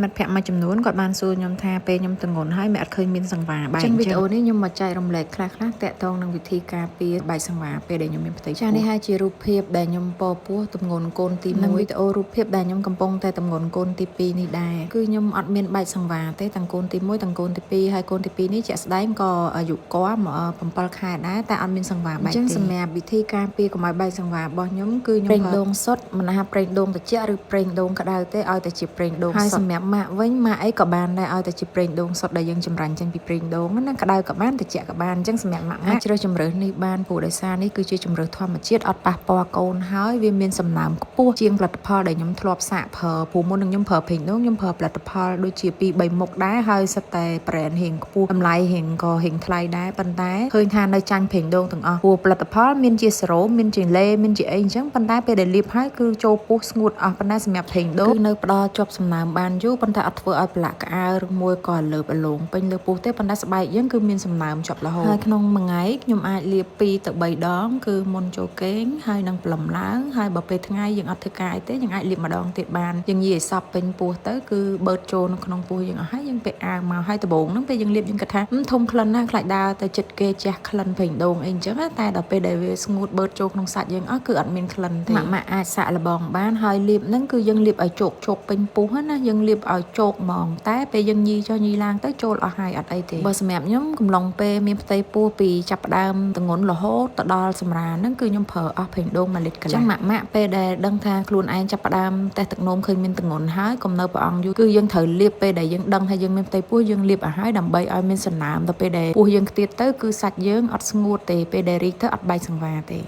មិត្តភ័ក្តិមួយចំនួនគាត់បានសួរខ្ញុំថាពេលខ្ញុំទម្ងន់ហើយមិនអត់ឃើញមានសង្វាបែកអញ្ចឹងវីដេអូនេះខ្ញុំមកចែករំលែកខ្លះៗតាក់ទងនឹងវិធីការពារបែកសង្វាពេលដែលខ្ញុំមានផ្ទៃពោះចានេះហើយជារូបភាពដែលខ្ញុំពពោះទម្ងន់កូនទី1និងវីដេអូរូបភាពដែលខ្ញុំកំពុងតែទម្ងន់កូនទី2នេះដែរគឺខ្ញុំអត់មានបែកសង្វាទេទាំងកូនទី1ទាំងកូនទី2ហើយកូនទី2នេះជាក់ស្ដែងក៏អាយុគាត់7ខែដែរតែអត់មានសង្វាបែកទេអញ្ចឹងសម្រាប់វិធីការពារកុំឲ្យបែកសង្វារបស់ខ្ញុំគឺខ្ញុំប្រេងដូងសុទ្ធមិនថាប្រេងដូងត្រជាក់ឬប្រេងដូងក្តៅទេឲ្យតែជាប្រេងដូងសុទ្ធហើយសម្រាប់ម៉ាក់វិញម៉ាក់អីក៏បានដែរឲ្យតែជាប្រេងដូងសុទ្ធដែលយើងចម្រាញ់ចេញពីប្រេងដូងណាក្តៅក៏បានត្រជាក់ក៏បានអញ្ចឹងសម្រាប់ម៉ាក់អាចជ្រើសជម្រើសនេះបានព្រោះដោយសារនេះគឺជាជម្រើសធម្មជាតិអត់ប៉ះពាល់កូនហើយវាមានសំណើមខ្ពស់ជាងផលិតផលដែលខ្ញុំធ្លាប់សាកប្រើព្រោះមុននឹងខ្ញុំប្រើប្រេងដូងខ្ញុំប្រើផលិតផលដូចជា2 3មុខដែរហើយសិតតែ brand រៀងខ្ពស់តម្លៃរៀងក៏រៀងថ្លៃដែរប៉ុន្តែឃើញថានៅចាញ់ប្រេងដូងទាំងអស់ព្រោះផលិតផលមានជាសេរ៉ូមមានជាលេមានជាអីអញ្ចឹងប៉ុន្តែពេលដែលលាបហើយគឺចូលពោះស្ងួតអស់ប៉ុន្តែសម្រាប់ប្រេងដូងគឺនៅផ្ដល់ជាប់សំណើមបានយូរប៉ុន្តែអត់ធ្វើឲ្យប្រឡាក់ក្អើឬមួយក៏លើបអលងពេញលើពោះទេប៉ុន្តែស្បែកយើងគឺមានសំណើមជាប់រហូតហើយក្នុងមួយថ្ងៃខ្ញុំអាចលាប2ទៅ3ដងគឺមុនចូលគេងហើយនឹងព្រលឹមឡើងហើយបើពេលថ្ងៃយើងអត់ធ្វើការអីទេយើងអាចលាបម្ដងទៀតបានយើងញីឲ្យសព្វពេញពោះទៅគឺបឺតចូលនៅក្នុងពោះយើងអស់ហើយយើងពាក់អាវមកហើយដំបូងហ្នឹងពេលយើងលាបយើងគិតថាធំក្លិនណាស់ខ្លាចដើរទៅចិត្តគេជះក្លិនប្រេងដូងអីអញ្ចឹងតែដល់ពេលដែលវាស្ងួតបឺតចូលក្នុងសាច់យើងអស់គឺអត់មានក្លិនទេម៉ាក់ម៉ាក់អាចសាក់លបងបានហើយលាបហ្នឹងគឺយើងលាបឲ្យជោកជោកពេញពោះណាយើងលាបឲ្យជោកហ្មងតែពេលយើងញីចុះញីឡើងទៅចូលអស់ហើយអត់អីទេបើសម្រាប់ខ្ញុំកំឡុងពេលមានផ្ទៃពោះពីចាប់ផ្ដើមទងន់រហូតទៅដល់សម្រាលហ្នឹងគឺខ្ញុំប្រើអស់ប្រេងដូង1លីត្រកន្លះចឹងម៉ាក់ម៉ាក់ពេលដែលដឹងថាខ្លួនឯងចាប់ផ្ដើមតេស្តទឹកនោមឃើញមានទងន់ហើយកុំនៅព្រះអង្គយូរគឺយើងត្រូវលាបពេលដែលយើងដឹងថាយើងមានផ្ទៃពោះយើងលាបឲ្យហើយដើម្បីឲ្យមានសំណើមដល់ពេលដែលពោះយើងខ្ទាតទៅគឺសាច់យើងអត់ស្ងួតទេពេលដែលរីកទៅអត់បែកសង្វាទេ។